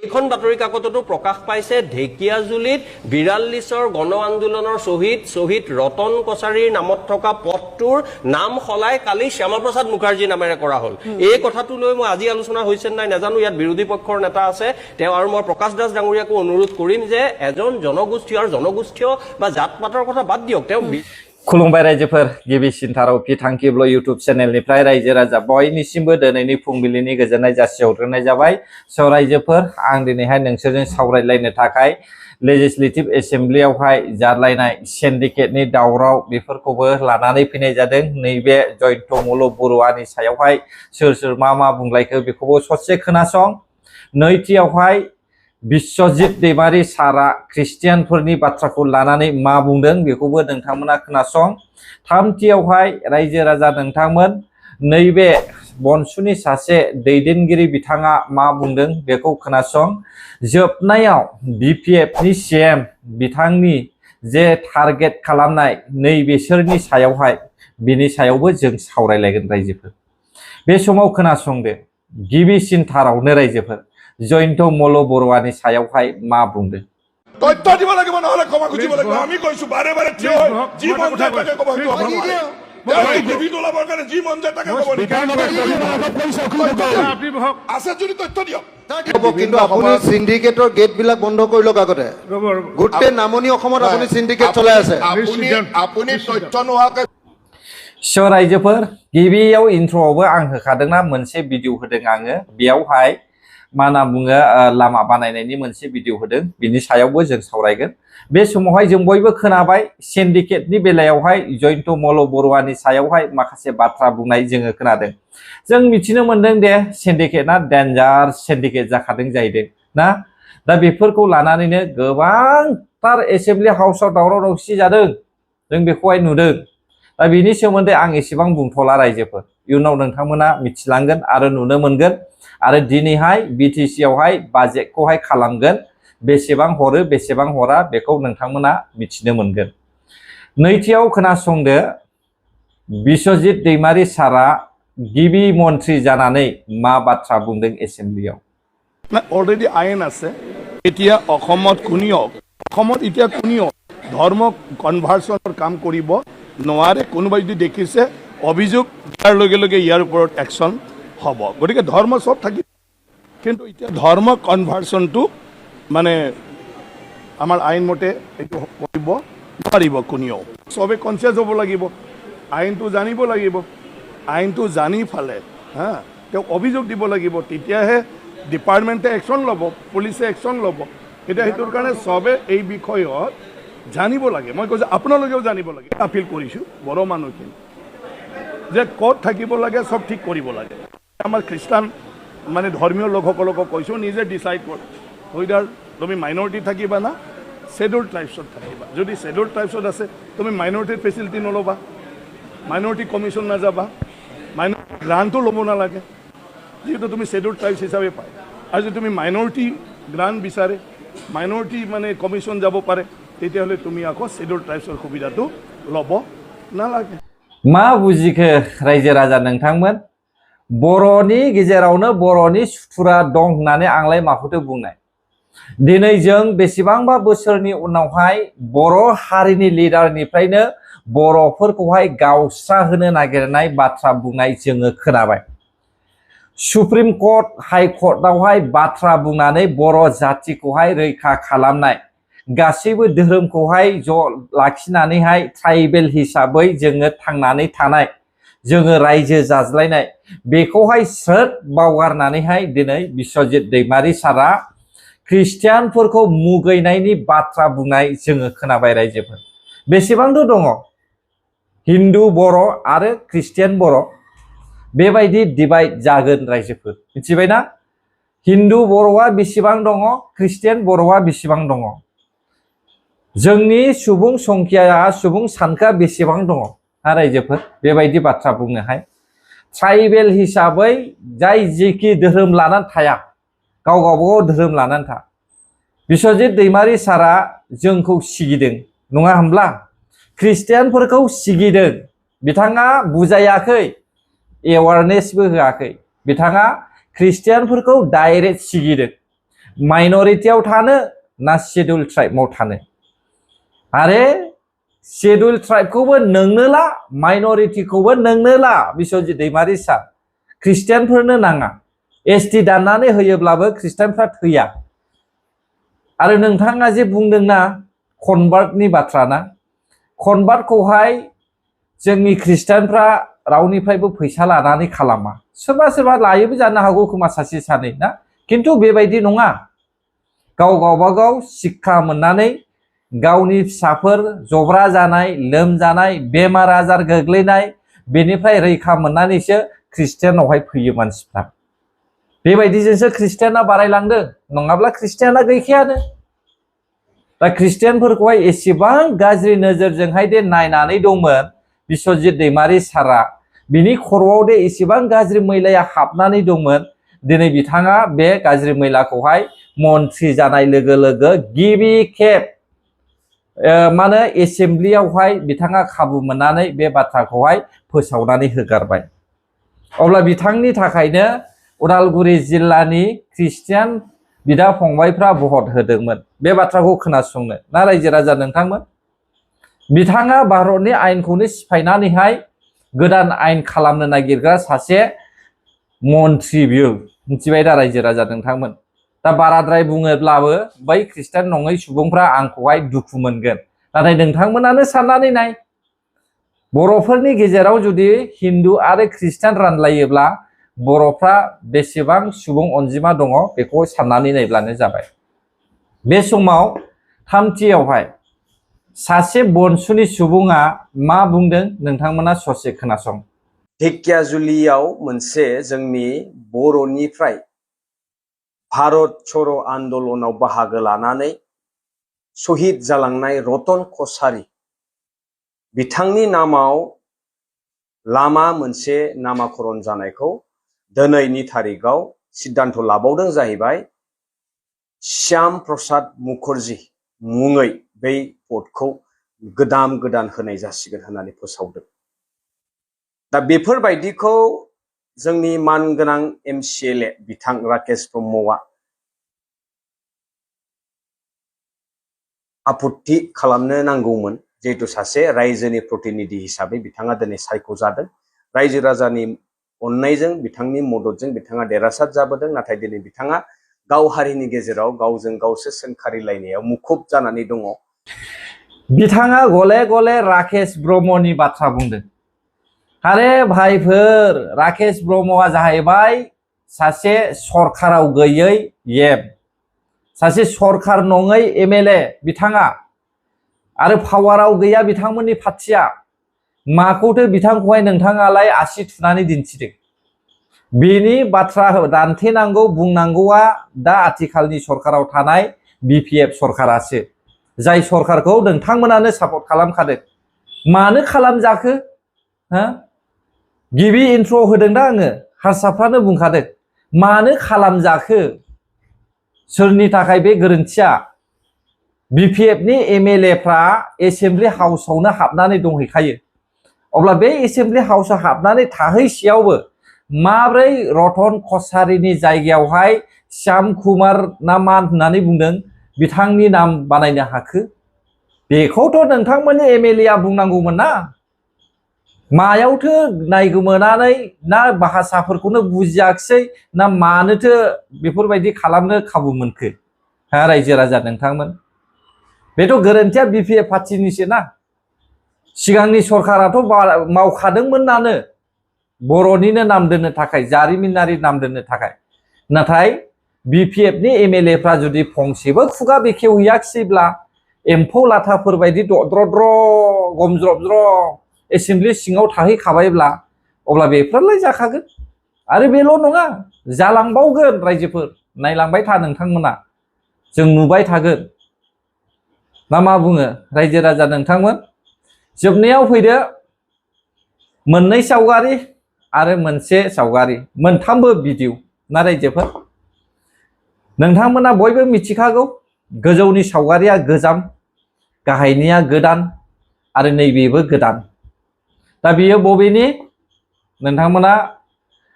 এইখন বাতৰি কাকততো প্ৰকাশ পাইছে ঢেকিয়াজুলিত ৪২ৰ গণ আন্দোলনৰ শ্বহীদ ৰতন কছাৰীৰ নামত থকা পথটোৰ নাম সলাই কালি শ্যামাপ্ৰসাদ মুখাৰ্জী নামেৰে কৰা হ'ল। এই কথাটো লৈ মই আজি আলোচনা হৈছে নাই নাজানো, ইয়াত বিৰোধী পক্ষৰ নেতা আছে তেওঁ, আৰু মই প্ৰকাশ দাস ডাঙৰীয়াকো অনুৰোধ কৰিম যে এজন জনগোষ্ঠীয় বা জাত পাতৰ কথা বাদ দিয়ক, তেওঁ खुलुमबाय रायजोफोर गिबिसिनथाराव बिथांखिब्ल इउटुब चेनेलनिफ्राय रायजो राजा बयनिसिमबो दिनैनि फुंबिलिनि गोजोननाय जासिहरग्रोनाय जाबाय। स' रायजोफोर आं दिनैहाय नोंसोरजों सावरायलायनो थाखाय लेजिस्लेटिभ एसेम्ब्लियावहाय जालायनाय सिन्डिकेटनि दावराव बेफोरखौबो लानानै फैनाय जादों। नैबे जयन्तमल बरुवानि सायावहाय सोर मा बुंलायखो बेखौबो ससे खोनासं। नैथियावहाय बिस्वजित दैमारी सारा ख्रिस्टियानफोरनि बाथ्राखौ लानानै मा बुंदों बेखौबो नोंथांमोना खोनासं। थामथियावहाय रायजो राजा नोंथांमोन नैबे बनसुनि सासे दैदेनगिरि बिथाङा मा बुंदों बेखौ खोनासं। जोबनायाव बिपिएफनि सीएम बिथांनि जे टारगेट खालामनाय नैबेसोरनि सायावहाय बिनि सायावबो जों सावरायलायगोन रायजोफोर। बे समाव खोनासंदो गिबिसिनथारावनो रायजोफोर जयन्तमल बरुवानि सायावहाय मा बुंदों। তথ্য দিব লাগিব নহলে ক্ষমা খুজিব লাগিব। আমি কৈছো বাৰে বাৰে থিয় হৈ যি মন যায় তাকে ক'ব লাগিব। টিভি তোলাবৰ কাৰণে যি মন যায় তাকে ক'ব লাগিব। আছে যদি তথ্য দিয়ক। কিন্তু আপুনি সিন্ডিকেটৰ গেটবিলাক বন্ধ কৰি লওক আগতে। গোটেই নামনি অসমত আপুনি সিন্ডিকেট চলাই আছে। আপুনি তথ্য নোহোৱাকৈ स' रायजोफोर गिबियाव इन्ट्र'आवबो आं होखादोंना मोनसे भिडिअ होदों आङो, बेयावहाय मा होनना बुङो लामा बानायनायनि मोनसे भिडिअ होदों, बिनि सायावबो जों सावरायगोन। बे समावहाय जों बयबो खोनाबाय सिन्डिकेटनि बेलायावहाय जयन्तमल बरुवानि सायावहाय माखासे बाथ्रा बुंनाय जोङो खोनादों। जों मिथिनो मोनदों दे सिन्डिकेटआ डेन्जार सिन्डिकेट जाखादों जाहैदों ना। दा बेफोरखौ लानानैनो गोबांथार एसेम्बलि हाउसआव दावराव दावसि जादों, जों बेखौहाय नुदों। दा बिनि सोमोन्दै आं एसेबां बुंथ'ला रायजोफोर, इयुनाव नोंथांमोना मिथिलांगोन आरो नुनो मोनगोन। आरो दिनैहाय बिटिसि आवहाय बाजेटखौहाय खालामगोन, बेसेबां हरो बेसेबां हरा बेखौ नोंथांमोना मिथिनो मोनगोन। नैथियाव खोनासंदो बिस्वजित दैमारी सारा गिबि मन्थ्रि जानानै मा बाथ्रा बुंदों एसेम्बलियाव। অলৰেডি আইন আছে, এতিয়া অসমত কোনেও ধৰ্ম কনভাৰ্চনৰ কাম কৰিব নোৱাৰে। কোনোবাই যদি দেখিছে অভিযোগ দিয়াৰ লগে লগে ইয়াৰ ওপৰত একশ্যন হ'ব। গতিকে ধৰ্ম সব থাকিব, কিন্তু এতিয়া ধৰ্ম কনভাৰ্চনটো মানে আমাৰ আইন মতে এইটো কৰিব নোৱাৰিব কোনেও। সবে কনচিয়াছ হ'ব লাগিব, আইনটো জানিব লাগিব। আইনটো জানি ফালে তেওঁ অভিযোগ দিব লাগিব, তেতিয়াহে ডিপাৰ্টমেণ্টে একশ্যন ল'ব, পুলিচে একশ্যন ল'ব। এতিয়া সেইটোৰ কাৰণে সবে এই বিষয়ত জানিব লাগে। মই কৈছোঁ আপোনালোকেও জানিব লাগে। আপিল কৰিছোঁ বড়ো মানুহখিনি যে ক'ত থাকিব লাগে সব ঠিক কৰিব লাগে। আমাৰ খ্ৰীষ্টান মানে ধৰ্মীয় লোকসকলকো কৈছোঁ নিজে ডিচাইড কৰ, হুইদাৰ তুমি মাইনৰিটি থাকিবা না শেডিউল ট্ৰাইবছত থাকিবা। যদি শেডিউল ট্ৰাইবছত আছে তুমি মাইনৰিটিৰ ফেচিলিটি নল'বা, মাইনৰিটি কমিশ্যন নাযাবা, মাইনৰিটি গ্ৰাণ্টো ল'ব নালাগে, যিহেতু তুমি শেডিউল ট্ৰাইবছ হিচাপে পায়। আৰু যদি তুমি মাইনৰিটি গ্ৰাণ্ট বিচাৰে, মাইনৰিটি মানে কমিশ্যন যাব পাৰে, তেতিয়াহ'লে তুমি আকৌ শেডিউল ট্ৰাইবছৰ সুবিধাটো ল'ব নালাগে। मा बुजिखो रायजो राजा नोंथांमोन? बर'नि गेजेरावनो बर'नि सुथुरा दं होननानै आंलाय माखौथो बुंनाय। दिनै जों बेसेबांबा बोसोरनि उनावहाय बर' हारिनि लिडारनिफ्रायनो बर'फोरखौहाय गावस्रा होनो नागिरनाय बाथ्रा बुंनाय जोङो खोनाबाय। सुप्रिम कर्ट हाइ कर्टआवहाय बाथ्रा बुंनानै बर' जातिखौहाय रैखा खालामनाय, गासैबो धोरोमखौहाय ज' लाखिनानैहाय ट्राइबेल हिसाबै जोङो थांनानै थानाय, जोङो रायजो जाज्लायनाय, बेखौहाय स्रोद बावगारनानैहाय दिनै बिस्वजित दैमारी सारा ख्रिस्टियानफोरखौ मुगैनायनि बाथ्रा बुंनाय जोङो खोनाबाय रायजोफोर। बेसेबांथ' दङ हिन्दु बर' आरो ख्रिस्टियान बर', बेबायदि डिभाइड जागोन रायजोफोर, मिथिबायना? हिन्दु बर'आ बेसेबां दङ, ख्रिस्टियान बर'आ बेसेबां दङ, जोंनि सुबुं संख्याया सुबुं सानखोआ बेसेबां दङ रायजोफोर, बेबायदि बाथ्रा बुंनोहाय। ट्राइबेल हिसाबै जाय जेखि धोरोम लानानै थाया, गाव गावबागाव धोरोम लानानै था। बिस्वजित दैमारी सारा जोंखौ सिगिदों नङा होमब्ला? ख्रिस्टियानफोरखौ सिगिदों, बिथाङा बुजायाखै, एवारनेसबो होआखै, बिथाङा ख्रिस्टियानफोरखौ डाइरेक्ट सिगिदों। माइनरिटियाव थानो ना शेड्युल ट्राइबआव थानो आरे शेड्युल ट्राइबखौबो नोंनो ला माइनरिटिखौबो नोंनो ला बिस्वजित दैमारि सार ख्रिस्टियानफोरनो नाङा एसटि दाननानै होयोब्लाबो ख्रिस्टियानफ्रा थैया आरो नोंथाङा जे बुंदोंना कनभार्टनि बाथ्रा ना कनभार्टखौहाय जोंनि ख्रिस्टियानफ्रा रावनिफ्रायबो फैसा लानानै खालामा सोरबा सोरबा लायोबो जानो हागौ खोमा सासे सानै ना खिन्थु बेबायदि नङा गावबागाव शिक्षा मोननानै गावनि फिसाफोर जब्रा जानाय लोमजानाय बेमार आजार गोग्लैनाय बेनिफ्राय रैखा मोननानैसो ख्रिस्टियानावहाय फैयो मानसिफ्रा बेबायदिजोंसो ख्रिस्टियाना बारायलांदों नङाब्ला ख्रिस्टियाना गैखायानो दा ख्रिस्टियानफोरखौहाय एसेबां गाज्रि नोजोरजोंहाय दे नायनानै दंमोन बिस्वजित दैमारि सारा बिनि खर'आव दे एसेबां गाज्रि मैलाया हाबनानै दंमोन दिनै बिथाङा बे गाज्रि मैलाखौहाय मन्त्रि जानाय लोगो लोगो गिबि खेब माने एसेम्ब्लियावहाय बिथाङा खाबु मोननानै बे बाथ्राखौहाय फोसावनानै होगारबाय अब्ला बिथांनि थाखायनो उदालगुरि जिल्लानि ख्रिस्टियान बिदा फंबायफ्रा भट होदोंमोन बे बाथ्राखौ खोनासंनो ना रायजो राजा नोंथांमोन बिथाङा भारतनि आयेनखौनो सिफायनानैहाय गोदान आयेन खालामनो नागिरग्रा सासे मन्त्रि बियो मिथिबाय दा रायजो राजा नोंथांमोन दा बाराद्राय बुङोब्लाबो बै ख्रिस्टियान नङै सुबुंफ्रा आंखौहाय दुखु मोनगोन नाथाय नोंथांमोनानो साननानै नाय बर'फोरनि गेजेराव जुदि हिन्दु आरो ख्रिस्टियान रानलायोब्ला बर'फ्रा बेसेबां सुबुं अनजिमा दङ बेखौ साननानै नायब्लानो जाबाय बे समाव थामथियावहाय सासे बनसुनि सुबुङा मा बुंदों नोंथांमोना ससे खोनासं धेकियाजुलियाव मोनसे जोंनि बर'निफ्राय भारत छोड़ो आन्दोलनाव बाहागो लानानै शहीद जालांनाय रतन कछारी बिथांनि नामाव लामा मोनसे नामाकरण जानायखौ दिनैनि तारिखआव सिद्धान्त लाबावदों जाहैबाय श्याम प्रसाद मुखर्जी मुङै बै पदखौ गोदान होनाय जासिगोन होननानै फोसावदों दा बेफोरबायदिखौ जोंनि मानगोनां एमसिएलए बिथां राकेश ब्रह्मआ आपत्ति खालामनो नांगौमोन जिहेतु सासे रायजोनि प्रतिनिधि हिसाबै बिथाङा दिनै सायख'जादों रायजो राजानि अननायजों बिथांनि मददजों बिथाङा देरहासार जाबोदों नाथाय दिनै बिथाङा गाव हारिनि गेजेराव गावजों गावसो सोंखारिलायनायाव मुखुब जानानै दङ बिथाङा गले गले राकेश ब्रह्मनि बाथ्रा बुंदों आरे भाइफोर राकेश ब्रह्मआ जाहैबाय सासे सरकाराव गैयै एम सासे सरकार नङै एमएलए बिथाङा आरो पावाराव गैया बिथांमोननि पार्टिया माखौथो बिथांखौहाय नोंथाङालाय आसि थुनानै दिन्थिदों बिनि बाथ्रा दान्थेनांगौ बुंनांगौआ दा आथिखालनि सरकाराव थानाय बिपिएफ सरकारासो जाय सरकारखौ नोंथांमोनानो सापर्ट खालामखादों मानो खालामजाखो हा गिबि इन्ट्र होदों दा आङो हारसाफ्रानो बुंखादों मानो खालामजाखो सोरनि थाखाय बे गोरोन्थिया बिपिएफनि एमएलएफ्रा एसेम्ब्लि हाउसावनो हाबनानै दंहैखायो अब्ला बे एसेम्ब्लि हाउसाव हाबनानै थाहैसेयावबो माब्रै रतन कछारीनि जायगायावहाय श्याम कुमार ना मा होननानै बुंदों बिथांनि नाम बानायनो हाखो बेखौथ' नोंथांमोननि एमएलएआ बुंनांगौमोन ना मायावथो नायगोमोनानै ना भाषाफोरखौनो बुजियाखिसै ना मानोथो बेफोरबायदि खालामनो खाबु मोनखो हा रायजो राजा नोंथांमोन बेथ' गोरोन्थिया बिपिएफ पार्टिनिसो ना सिगांनि सरकाराथ' मावखादोंमोनानो बर'निनो नाम दोननो थाखाय जारिमिनारि नाम दोननो थाखाय नाथाय बिपिएफनि एमएलएफ्रा जुदि फंसेबो खुगा बेखेवहैयाखिसैब्ला एम्फौ लाथाफोरबायदि दद्रद्र गमज्रबज्र एसेम्ब्लि सिङाव थाहैखाबायब्ला अब्ला बेफोरलाय जाखागोन आरो बेल' नङा जालांबावगोन रायजोफोर नायलांबाय था नोंथांमोना जों नुबाय थागोन ना मा बुङो रायजो राजा नोंथांमोन जोबनायाव फैदो मोननै सावगारि आरो मोनसे सावगारि मोनथामबो भिडिअ ना रायजोफोर नोंथांमोना बयबो मिथिखागौ गोजौनि सावगारिया गोजाम गाहायनिया गोदान आरो नैबेबो गोदान दा बियो बबेनि नोंथांमोना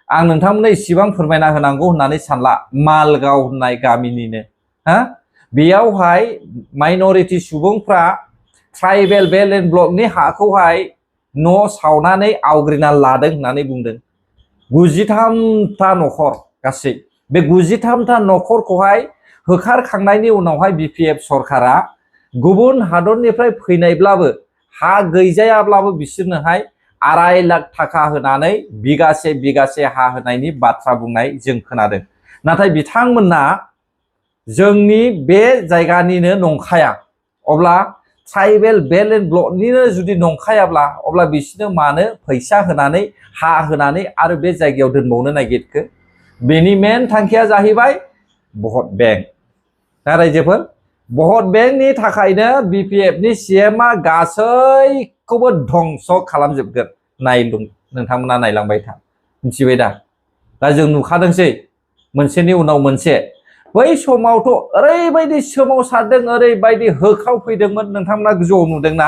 आं नोंथांमोननो इसिबां फोरमायना होनांगौ होननानै सानला मालगाव होननाय गामिनिनो हा बेयावहाय माइनरिटि सुबुंफ्रा ट्राइबेल बेल्ट एन्ड ब्लकनि हाखौहाय न' सावनानै आवग्रिना लादों होननानै बुंदों 93टा न'खर गासै बे 93टा न'खरखौहाय होखारखांनायनि उनावहाय बिपिएफ सरकारा गुबुन हादरनिफ्राय फैनायब्लाबो हा गैजायाब्लाबो बिसोरनोहाय 2.5 लाख थाखा होनानै बिगासे हा होनायनि बाथ्रा बुंनाय जों खोनादों नाथाय बिथांमोनना जोंनि बे जायगानिनो नंखाया अब्ला ट्राइबेल बेल्ट एन्ड ब्लकनिनो जुदि नंखायाब्ला अब्ला बिसोरनो मानो फैसा होनानै हा होनानै आरो बे जायगायाव दोनबावनो नागिरखो बेनि मेन थांखिया जाहैबाय भट बैंक ना रायजोफोर भट बेंकनि थाखायनो बिपिएफनि सीएमआ गासैखौबो धंस खालामजोबगोन नोंथांमोना नायलांबाय था मिथिबाय दा जों नुखादोंसै मोनसेनि उनाव मोनसे बै समावथ' ओरैबायदि सोमावसारदों ओरैबायदि होख्रावफैदोंमोन नोंथांमोना गोजौआव नुदोंना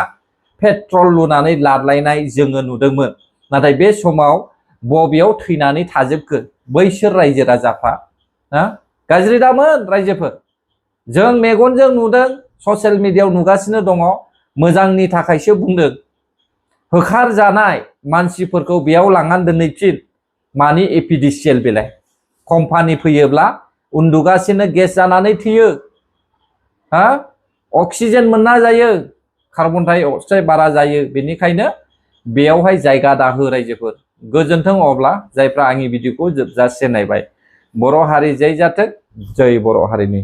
पेट्रल लुनानै लादलायनाय जोङो नुदोंमोन नाथाय बे समाव बबेयाव थैनानै थाजोबखो बैसोर रायजो राजाफ्रा गाज्रि दामोन रायजोफोर जों मेगनजों नुदों ससियेल मिडियायाव नुगासिनो दङ मोजांनि थाखायसो बुंदों होखारजानाय मानसिफोरखौ बेयाव लांनानै दोनहैफिन मानि एपिडिसिएल बेलाय कम्पानि फैयोब्ला उन्दुगासिनो गेस जानानै थैयो अक्सिजेन मोनना जायो कार्बन डाइ अक्साइड बारा जायो बेनिखायनो बेयावहाय जायगा दाहो रायजोफोर गोजोन्थों अब्ला जायफ्रा आंनि भिडिअखौ जोबजासे नायबाय बर' हारि जय जाथों जय बर' हारिनि